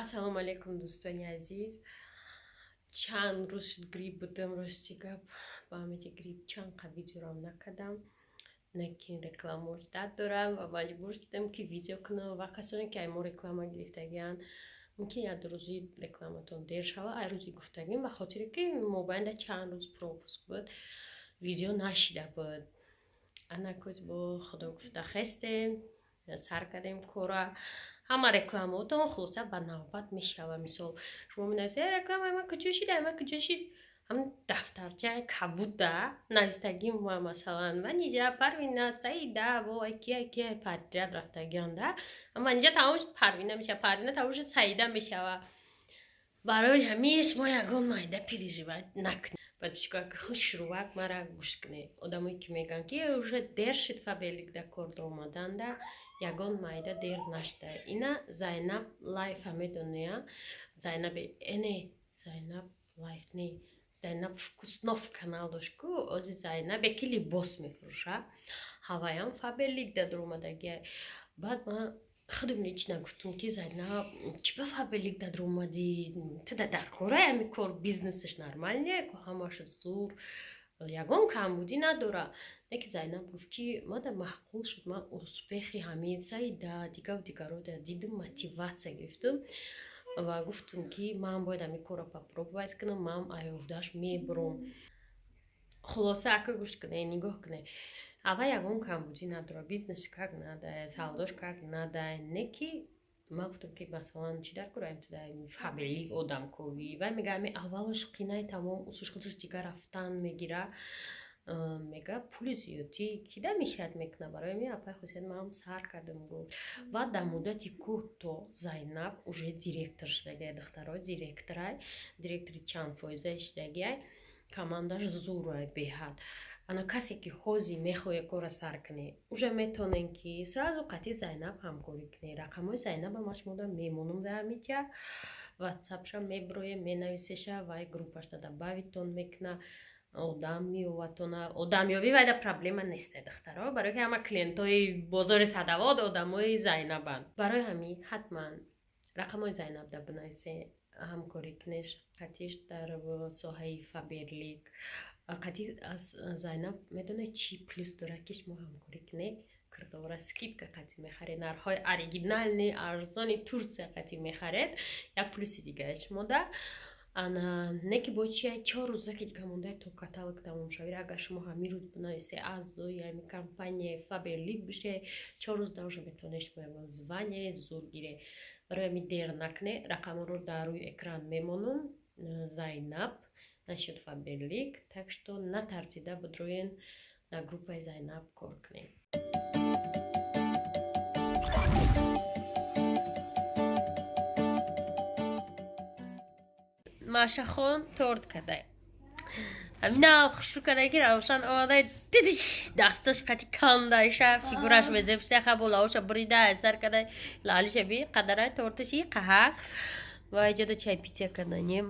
Ассалому алайкум, дӯстони азиз. Чанд рӯз шуд, грипп будам, рости гап. Ба ҳамиди грипп чанд қа видеорам накардам. Лекин рекламаош дард дорам ва маҷбур шудам, ки видео кунам. Ва касоне, ки ай мо реклама гирифтагианд, мумкин як рӯзи рекламатон дер шава, ай рӯзи гуфтагим, ба хотире ки мобайнда чанд рӯз пропуск буд, видео нашида буд. Анакӯз бо Худо гуфта хестем, сар кардем кора. Ҳама рекламаотон хулоса ба навбат мешава. Мисол, шумо менависед: «Рекламаи ман куҷо шид, ай ман куҷо шид?» Ҳам дафтарчаи кабуда навистагим ва масалан Манижа, Парвина, Саида, во ки ки подряд рафтагианда. Манижа тамом шуд, Парвина мешава, Парвина тамом шуд, Саида мешава. Барои ҳамин шумо ягон майда переживать накунед. Подписчикои хушрувак, мара гӯш кунед. Одамое ки мегӯянд, ки уже дер шид Фаберлик да кор омаданда, ягон майда дер нашуда. Ина Зайнаб Лайфа медония, Зайнаби эне Зайнаб Лайф не, Зайнаб Вкуснов канал дошт ку, ози Зайнабе ки либос мефурӯша, ҳаваям Фаберлик да дуромадагия. Баъд ман худам лично гуфтум, ки Зайнаб, чӣ ба Фаберлик да дуромадӣ? Ту да дар кораи ҳами кор, бизнесаш нормальный ку, ҳамаш зур, ягон камбудӣ надора. Леки Зайнаб гуфт, ки мада маъқул шуд, ман успехи ҳамин Саида, дигару дигаро дидум, мотиватсия гирифтум ва гуфтум, ки ман бояд ҳамин корро попробовать кунам, ман ай уҳдаш мебурам. Хулоса, ака, гӯш кунед, нигоҳ кунед, ава ягон камбудӣ надора, бизнес как надо, савдош как надо. Не ки ман гуфтам, ки масалан, чӣ дар кораем туда Фаберлик одамковӣ? Вай мега, ами аввалаш қинай, тамом усуш худаш дигар рафтан мегира. Мега, пули зиёдӣ кида мешиҳат мекуна. Барои ҳамин, апай Хусейн, манам сар кардам, гуфт. Ва дар муддати кӯтоҳ Зайнаб уже директор шудагиай, духтаро, директорай, директори чанд фоизаи шудагиай, командаш зурай беҳад. Ана касе ки ҳозир мехоҳе кора сар кунед, уже метавонем, ки сразу қатъи Зайнаб ҳамкорӣ кунед. Рақамҳои Зайнаба ман шумода мемонам дар ҳамиҷа, ватсапша меброем, менависеша, вай группашда добавитон мекуна, одам меоватона. Одамёбӣ вайда проблема нест, духтаро, барои ки ҳама клиентҳои бозори Садавод одамои Зайнабанд. Барои ҳамин ҳатман рақамҳои Зайнабда бинависе, ҳамкорӣ кунеш қатиш дар соҳаи Фаберлик. Қатъи аз Зайнаб медонед, чӣ плюс дорад, ки шумо ҳамкорӣ кунед? Кирдора скидка қатъи мехаред, нархҳои оригинальный, арзони Турция қатъи мехаред. Як плюси дигаи шумода. Ана не ки бо чи, 4 рӯза ки дига мондаи то каталог тамом шавир. Агар шумо ҳамин рӯз бинависе, аъзои ҳами компанияи Фаберлик бишед, 4 рӯз да уже метавонед шумо ягон звание зур гиред. Барои ҳамин дер накунед. Рақамҳоро дар рӯи экран мемонам, Зайнаб насчет Фаберлик. Так что натарсида бидроен, дар группаи Зайнаб кор кунед. Машахон торт кадай, ҳамина хушрӯ кадай, ки Равшан омадай, дидиш, дасташ қати кандайша, фигураш безебсеха, болаоша бурида сар кадай, лалиша би қадарай торташи қаҳак. Ва иҷода чай питья карданем.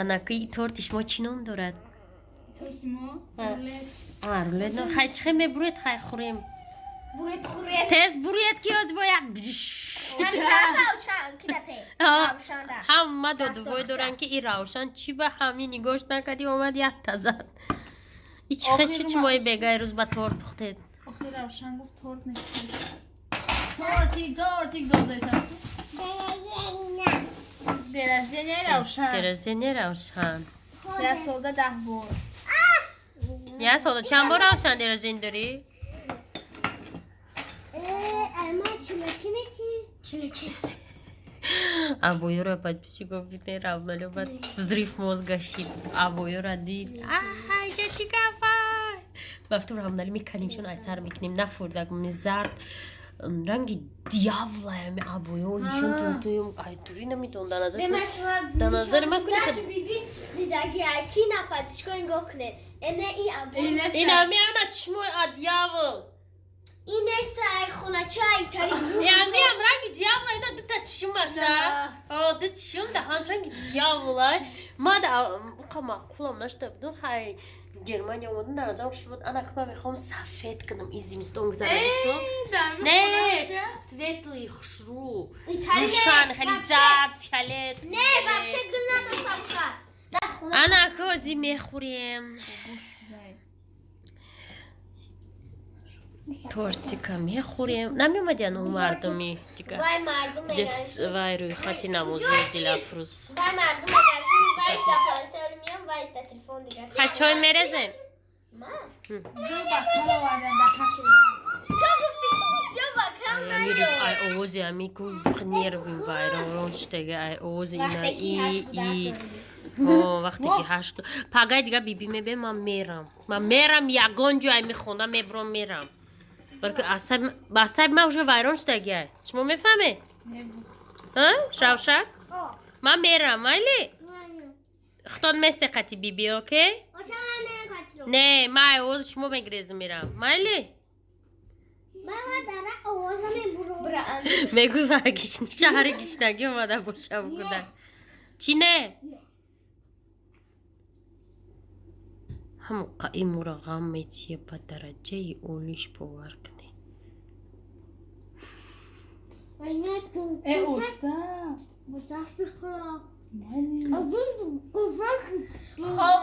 Анаки торти шумо чӣ ном дорад? Торти мо рулет. Рулет. Хай, чӣ хел мебуред? Хай, хӯрем. Буред, хӯред. Тез буриед, ки оз бо як ҳама додувой доранд, ки и Равшан чӣ ба ҳамин нигоҳш накардӣ, омад, якта зад. И чӣ хел чӣ мои бегаи рӯз ба торт пухтед? Охир Равшан гуфт, торт мехӯрем. Тортик, тортик додайсам. День рождения Равшан. День рождения Равшан. Як солда 10 бор. Як солда чанд бор, Равшан, день рождения дорӣ? Ама чилаки мети? Чилаки. Абоюра подписчиков равнолюбат взрыв мозга шид. Абоюра дид. Ай, чӣ кафай. Бафту равнали меканем, чун айсар мекунем. Нафурдаг зард ранги дьявола ами абоё нишон тунтуюм. Ай, тури намитон дар назар. Дар назари ман кунӣ. Биби дидаги ки на, подписчикон, нигоҳ кунед. Эне и або. Ин ами ана чишмои а дьявол. Ин неста, ай хонача итари гӯш. Ами ам ранги дьявола, ина дута чишмаша. О, ду чишм даҳанш ранги дьявола. Ма да уқа маъқулам нашта будум. Хай, Германия омадам, дар назарам шуд буд. Ана ма мехоҳам сафед кунам, и зимистон гузарам, гуфтум. Не, светлый, хушрӯ. Рӯшан, хеле зард, фиолетовый. Ана кози мехӯрем. Тортика мехӯрем. Намеомади ану мардуми дига. Вай мардум Ҷес вай рӯйхати намози Дилафрӯз. Вай мардум мегӯяд, вай ишта паластар миям, вай ишта телефон дигар. Ха чой мерезем? Ма? Ду бакал овардам дар кашода. Ту гуфтӣ ки бисёр бакал Ами рӯз ай овози ами ку нервим вайрон шудага ай овози ина Вақте ки и ҳашт и кӯдак О, вақте ки ҳашт пагай дига биби мебе ман мерам. Ман мерам ягон ҷой мехонда мебром мерам. Балки ба асаби ман уже вайрон шудагиай. Шумо мефаҳмед? А? Шавшар? Ман мерам, майли? Худтон месте қати биби, окей? Не, ман ай овози шумо мегирезм мерам. Майли? Бира Мегӯй ва шаҳри гишнагӣ омада бошам кӯдак. Чӣ не? Ҳамоқа имура ғам метия ба дараҷаи олиш бовар кунед. Э, уста. Хоб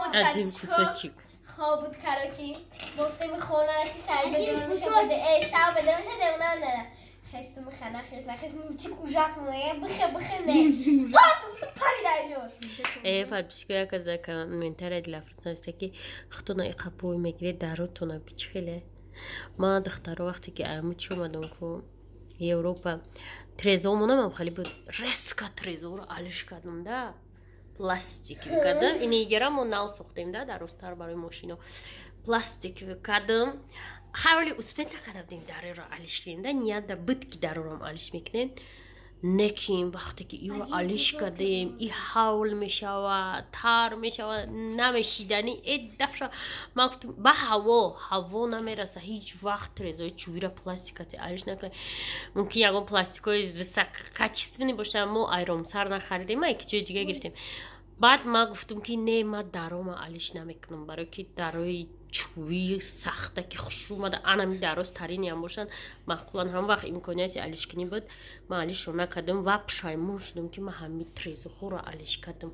буд Один короче. кусочек. Хоб буд короче. Гуфтем хона ки сар бедор меша буда. Э, шаб бедор меша девона нара. Хесту механа хест нахест мучик ужас муна. Бихе бихе не. Торт уса пари дар ҷош. Э, подписчико як аз комментария Дилафрӯз нависта ки худтона иқа бой мегиред даротона бичихеле. Ман духтаро вақте ки айму чӣ омадам ку Европа трезомонамам хали буд резко трезоро алиш кардам да пластик кардам ин иҷара мо нав сохтем да дарозтар барои мошино пластик кардам ҳавли успеть накарда будем дароро алиш кунем да ният да буд ки дарорам алиш мекунем неким вақте ки иро алиш кардем и ҳавл мешавад тар мешавад намешидани э дафша ман гуфтам ба ҳаво ҳаво намераса ҳеҷ вақт трезои чӯбира пластикати алиш накунем мумкин ягон пластикҳои высококачественный бошад мо айромсар нахаридем ма яки ҷои дига гирифтем баъд ман гуфтам ки не ман дарома алиш намекунам барое ки дарои чӯбии сахта ки хушрӯ омада анами дароз тариниам бошанд маъқулан ҳам вақт имконияти алишкунӣ буд ман алишро накардам ва пушаймон шудам ки ман ҳами трезоҳоро алиш кардам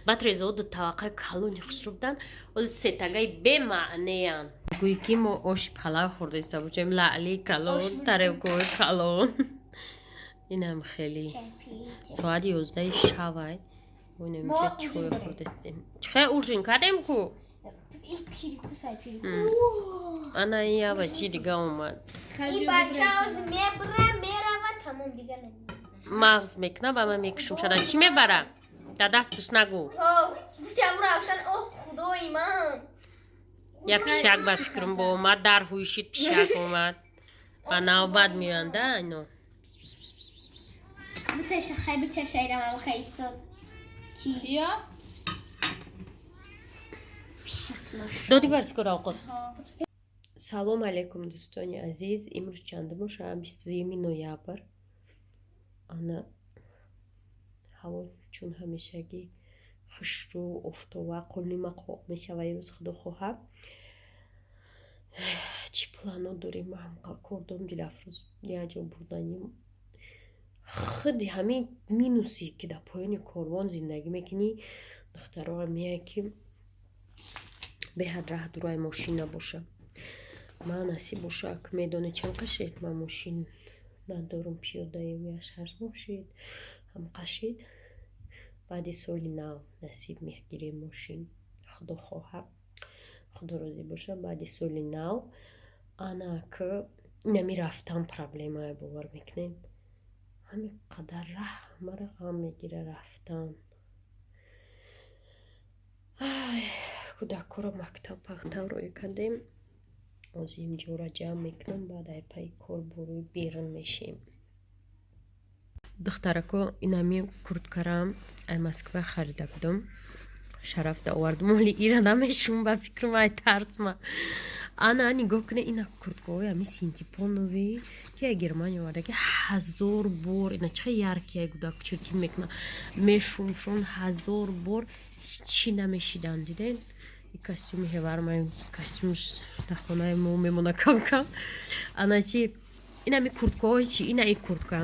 баъд трезоҳо ду таваққаи калони хушрӯ буданд ҳозир сетагаи бемаънеянд гӯй ки мо оши палав хӯрдаиста бошем лаъли калон тарелкаҳои калон инам хеле соати 11 шавай Мо инамҷа ужин чой дорем. хӯрдастем чихе ужин кардем ку Ин пирикусай пирикус. Ана ява чи дига омад Ин бача оз мебра мерава тамом дигар намебра. Мағз мекуна ба ман мекушум шада чӣ мебара дар дасташ нагӯ О, гуфти аму равшан, оҳ худои ман. Я пишак ба фикрам бо омад дар ҳуйшид пишак омад ба навбат меоянд да ино Биташа хай биташа ирам аму хай истод. Ки Я? пишак маш. Доди барсикор овқот. Ҳа. Салом алейкум, дӯстони азиз. Имрӯз чандум боша? 22 ноябр. Ана ҳаво чун ҳамешагӣ хушрӯ офтова қулнима қоқ мешава имрӯз худо хоҳа. Чӣ плано дорем? Ман ҳамқа кор дорам Дилафрӯз як ҷо бурданим. Худи ҳамин минусе ки дар поёни корвон зиндагӣ мекунӣ духтаро меяд ки беҳад раҳ дурай мошин набоша. Ман насиб боша ак медонед чанд қашед ман мошин надорам пиёдаем я шаш моҳ шид ҳам қашид баъди соли нав насиб мегирем мошин худо хоҳа худо розӣ боша баъди соли нав ана к инами рафтан проблемае бовар мекунед ҳамин қадар раҳ мара ғам мегира рафтан. Ай, кӯдакҳоро мактаб пахтав рӯй кардем озим ҷора ҷамъ мекунам баъд ай пайи кор бурӯи берун мешем. Духтарако инами курткарам ай Москва харида будам шараф да овардум оли ира намешум ба фикрам ай тарсма ана нигоҳ кунед ина курткаҳои ами синтепоновӣ ки ай Германия оварда ки ҳазор бор ина чихе яркий ай гудак чиркин мекуна мешумшон ҳазор бор ҳичи намешидан диден и костюми ҳеварма костюмш дар хонаи мо мемона кам кам ана чи инами курткаҳои чи ина и куртка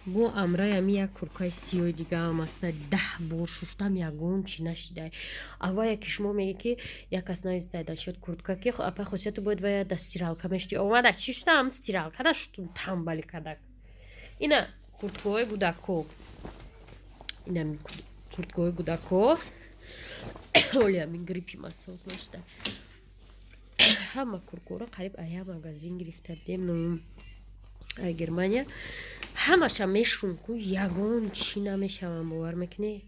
Бо амраи ами як курткаи сиёи дигаам аста, 10 бор шуштам, ягон чи нашидай. Аввая ки шумо меге, ки як кас навистай дар шуд куртка, ки апай хосияту бояд вая да стиралка мешти. Омада чӣ шудам, стиралка да шутум, тамбали кадак. Ина курткаҳои гудако, ина курткаҳои гудако. Оли ҳамин гриппи масоз нашуда. Ҳама курткаҳоро қариб ая магазин гирифта будем, ай Германия. Ҳамаша мешум ку, ягон чӣ намешавам, бовар мекунӣ?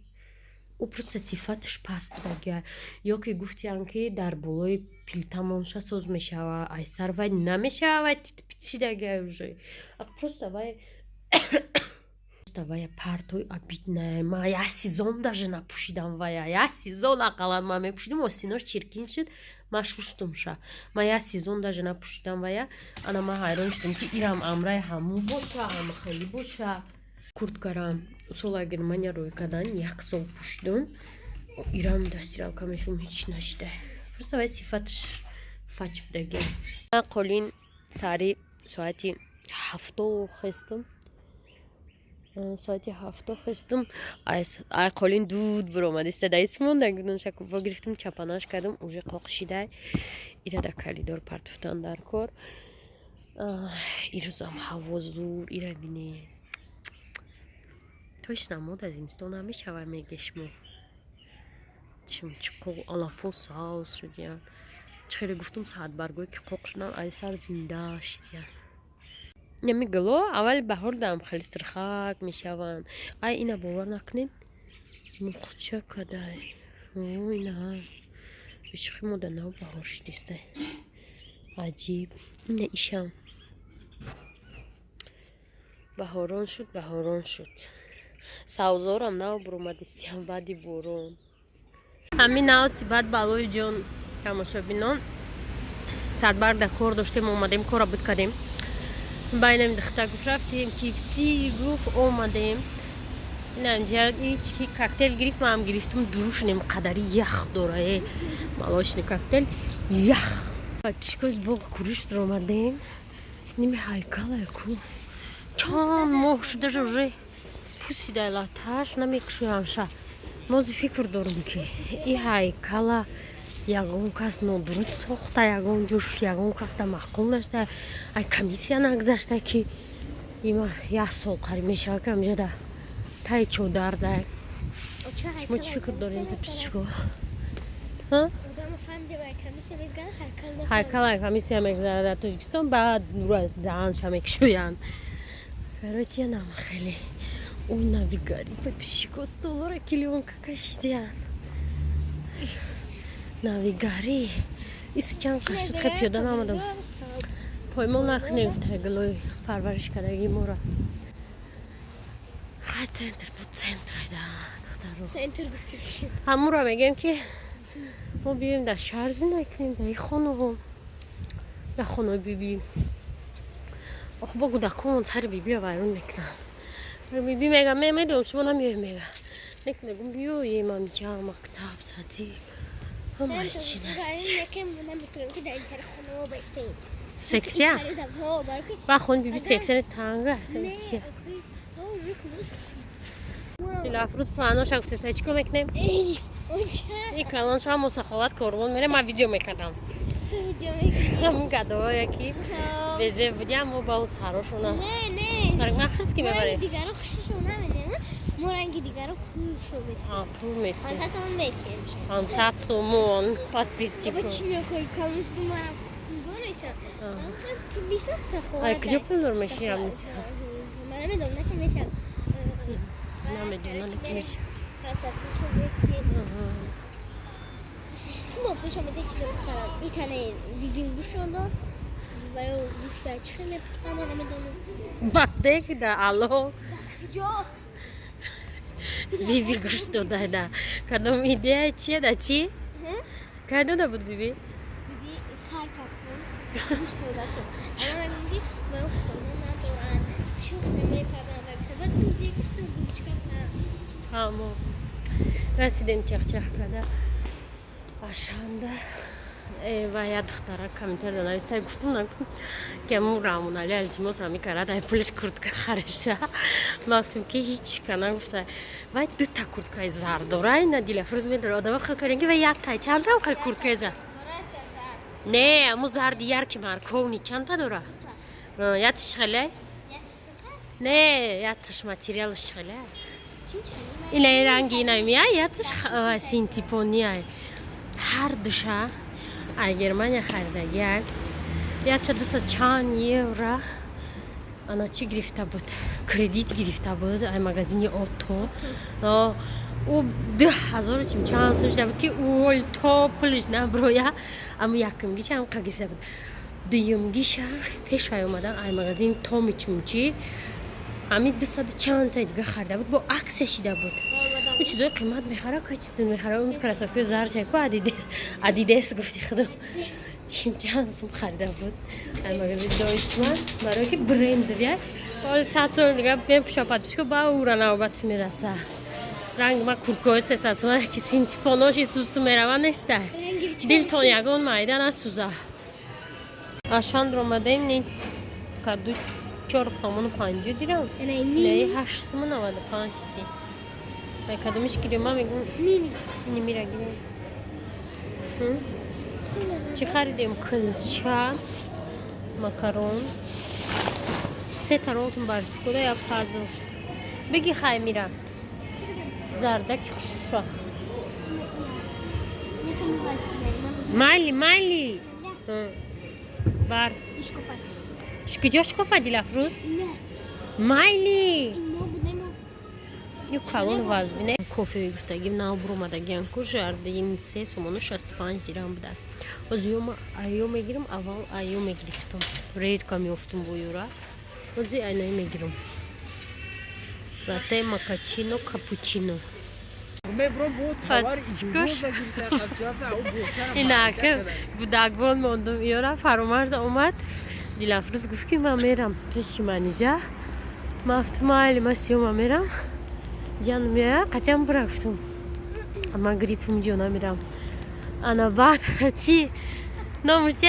Ӯ просто сифаташ паст будага, ё ки гуфтиян, ки дар болои плитамонша соз мешава, айсар вай намешава, вай титпитшидага уже. Просто вай вая партой обидная. Ма як сезон даже напӯшидам вая, як сезон ақаллан ма мепӯшидам, остинош чиркин шуд, ма шустумша. Ма як сезон даже напӯшидам вая. Ана ма ҳайрон шудам, ки ирам амраи ҳамун боша, ҳамахелӣ боша. Курткарам сола Германия рӯй кардан, як сол пӯшидум, ирам да стиралка мешум, ҳеч нашида. Просто вай сифаташ фач будаги. Қолин сари соати 7 хестум, соати 7 хестум. Ай қолин дуд биромадиста, даисмонда гудоншакупо гирифтум, чапанаш кардам, уже қоқ шидай. Ира дар коридор партуфтан дар кор. Ирӯзам ҳаво зур, ира бине, точно мода зимистон намешава, мегешмо. Чимчиқоқ алафо савз шудиян. Чӣ хеле гуфтум, саатбаргое ки қоқ шудан, ай сар зинда шидиян. Ями гуло аввали баҳор дам хеле сирхак мешаванд. Ай, ина бовар накунед, мухча кадай. Ина бешухи мода нав баҳор шидистай, аҷиб. Ина ишам баҳорон шуд, баҳорон шуд. Савзорам нав буромадистиям баъди борон. Ҳамин нав сифат балои ҷон, тамошобинон. Садбарг да кор доштем, омадем, кора буд кардем. Байнами духта гуфт, рафтем KFC, гуфт, омадем. Инамҷа ҳички коктейл гирифт, маам гирифтум. Дурушнем, қадари ях дора, э молочный коктейл ях. Пишкоз боғ куриш омадем. Ними ҳайкалае ку, чанд моҳ шуда, уже пусидай, латаш намекушоямша. Мози фикр дорум, ки и ҳайкала ягон кас нодуруст сохта, ягон ҷуш ягон касда маъқул нашта, ай комиссия нагузашта, ки има як сол қариб мешава, ки ҳамҷада таи чодардай. Шумо чӣ фикр дорем, подписчико? Ҳайкал ай комиссия мегузарад дар Тоҷикистон, баъд даҳанша мекушоянд. Короче, янам хеле ой навигари, подписчико, столора клеёнка кашидиян. Навигари ис чанд қашид, хе пиёда наомадам. Поймол накунем, гуфта гулои парвариш кардагии моро. Хай, центр буд, центр айда духтаро. Центр гуфти. Ҳамуро мегӯем, ки мо биёем дар шаҳр зиндагӣ кунем, дар и хонаво, дар хонаи биби. Ох, бо кӯдакон сари бибиро вайрон мекунанд. Биби мега, медонам, шумо намеоем, мега. Нек мегум, биёем амҷа, мактаб, садик, ҳамаи чиз аст. Сексия ба хон биби, сексия нест, танга чи. Дилафрӯз планоша гуфтеса, чӣ кор мекунем? И калонша мо саховат корвон мерем, ман видео мекардам. Ҳамун гадоое ки безеб будиам, мо ба ӯ сарошона нахриз ки мебарем. Дигаро хушишон намедем, мо ранги дигаро пулшо метиҳем. Пул метиҳем. 500 сомон метиҳем. 500 сомон, подписчико. Чӣ мехоҳӣ, камушду марам пулдор мешам. Ай куҷо пулдор мешиам? Ман намедонам, на ки мешам. Намедонам, на ки мешам. 500 сомон метиҳем. Хуб, гӯшо метиҳем, чиза бихарам. Итане бибим гӯшон дод ва ё гӯшта чӣ хел мепухтам, ман намедонам. Бадек да алло. Куҷо? Биби гӯш дода да кадом идея чия да чӣ кай дода буд биби? Биби хар кардам, гӯш дода шуд. Ама мегӯм, ки ва ё хона надоранд, чӣ мепазам ва гӯшта баъд дуздия гӯшту гӯчка парам. Фаҳмо, расидем, чахчах када ашанда. Ва як духтара комментарий нависта, гуфтум, нагуфтум, ки аму Раҳмонали илтимос ҳами карад, ай пулиш куртка хариша. Ман гуфтум, ки ҳеҷ ка нагуфта, вай дута курткаи зард дора. Ина Дилафрӯз медора, одама хел кардем, ки вай яктай чандтам хел курткаи зард не, аму зарди ярки марковни чандта дора? Ятиш хеле не, ятиш материалш хеле ина ранги инамия, ятиш синтепония. Ҳар душа ай Германия харидагиай, яча дуса чанд евро ана чӣ гирифта буд, кредит гирифта буд ай магазини Отто. Ӯ 2000 чим чанд сум шуда буд, ки ӯ то пулиш наброя. Аммо якумгиша ҳамқа гирифта буд, дуюмгиша пешай омадан ай магазини Томи Чумчи ҳами дусаду чандтаи дига харида буд, бо акция шида буд. Ӯ чизои қимат мехара, качествен мехара. Он кроссовки зарчаку Адидес, Адидес гуфти худам, чим чанд сум харида буд ай магазини Дойчман, барое ки брендовия. Ҳоли 100 сол дига мепӯша, подписчико, ба ура навбатш мераса. Ранг ма курткои 300 сума, ки синтепоноши сусу мерава неста, дилтон ягон майда насӯза. Ашандро омадаем, не каду 4 сомону 50 дирам, не, 8 суму 95 си. Ай кадомиш гирем? Ма мегум, нимира гирем. Чӣ харидем? Кулча, макарон, сета ролтон барсикода, як пазл биги. Хай, мира зардаки хушуша. Майли, майли, бар куҷо шукуфа, Дилафрӯз? Майли, ю калон вазбине. Кофе гуфтагим, нав буромадагиам ку, жардин 3 сомону 65 дирам буда. Ҳозир ё айё мегирам, аввал айё мегирифтам, редко меёфтум бо юра, ҳозир айнаи мегирам. Латте, мокачино, капучино. Мебром бо товар. Инака гудакбон мондум, ёра Фаромарза омад. Дилафрӯз гуфт, ки ман мерам пеши Манижа. Ман гуфтум, майли, ман сиёма мерам, ҷан меоя қатъиан бура. Гуфтум, ман гриппум, ҷо намерам. Ана баъд чи номуш чи,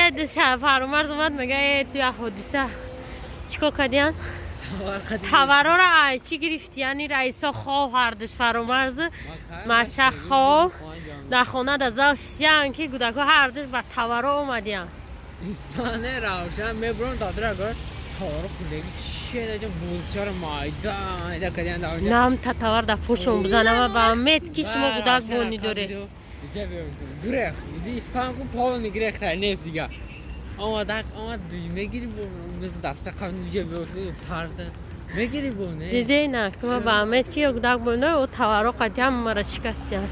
Фаромарз омад, мега: «Э, ту як ҳодиса, чӣ кор кардиян? Товарора ай чӣ гирифти?» Яъни раисо хов, ҳардуш Фаромарзу Маша хов дар хона да зал шиян, ки гудако ҳардуш ба товаро омадиян. Испане равшан мебром дадра гора товаро хӯрдаги чие даҷа, бузчаро майда майда кардиян дар онҷа. Нам та товар дар пушон бизанама ба мед, ки шумо гудак бони доре. Иҷа гурех иди испан ку, полный гурех та нест дига. Омадак омад, мегири бо мисли даста қабл иҷа биёфти, тарса мегири бо не. Дидей на, ки ма ба мед, ки ё гудак бони доре, о товаро қатъиан мара шикастиян.